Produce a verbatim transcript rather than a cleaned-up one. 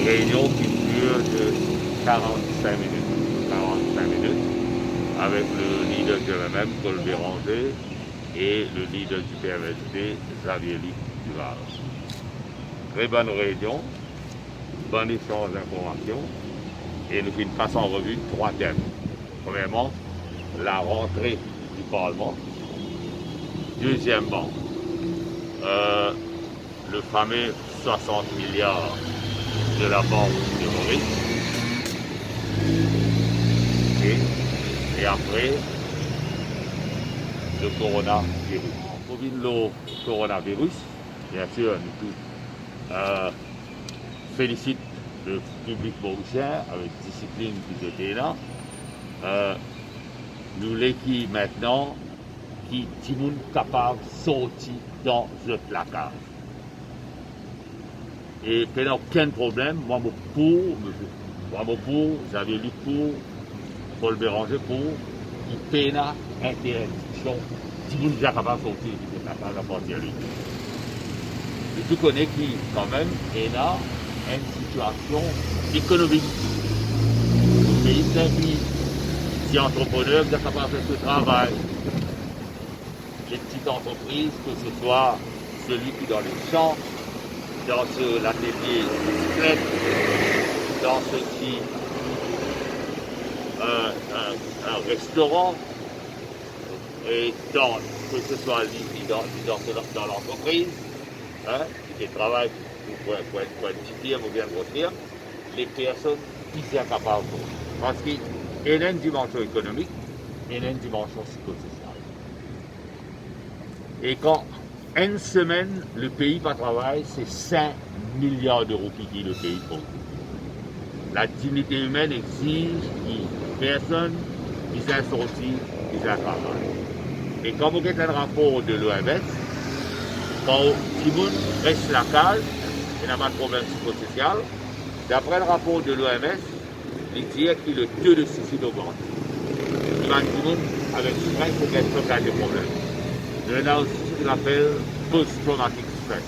Réunion qui dure de quarante-cinq minutes, quarante-cinq minutes, avec le leader du M M M, Paul Bérenger, et le leader du P M S D, Xavier Luc Duval. Très bonne réunion, bon échange d'informations, et nous finissons en revue trois thèmes. Premièrement, la rentrée du Parlement. Deuxièmement, euh, le fameux soixante milliards de la Banque de Maurice. Et, et après, le coronavirus. Pou vinn lor coronavirus, bien sûr, nous tous, euh, félicite le public morisien avec discipline ki zot ena. Euh, nou le ki maintenant ki dimoun kapav sorti dan zot lakaz. E pena okenn problem, mwa mo pou, mwa mo pou, Xavier Luc pou, Paul Bérenger pou, ki pena interdiksion, dimoun deza kapav sorti depi zot lakaz apartir lezor. Li tou kone ki kanmem ena enn sitiasion ekonomik. Pei ti enn pei ti antreprener deza kapav fer so travay. Les petites entreprises, que ce soit celui qui est dans les champs, dans ce, l'atelier bicyclette, dans ce qui, euh, un, un restaurant, et dans, que ce soit li, li dans, li dans, dans l'entreprise, hein, ki travay pou, pou, pou, pou, pou enn ti firm oubien enn gro firm, les personnes bizin kapav sorti. Parski ena enn dimansion ekonomik, ena enn dimansion psikososial. E kan enn semenn lepei pa travay, se cinq milliards de roupies ki lepei pran. La dignité humaine exiz ki personn bizin sorti, bizin travay. E kan mo get enn rapor de l'O M S, kan dimoun res lakaz, ena bann problem psikososial, dapre enn rapor de l'O M S, li dir ki le taux de suicide ogmante. Ki bann dimoun avek stres, se enn sort de problem. Nou ena osi seki nou apel post-traumatic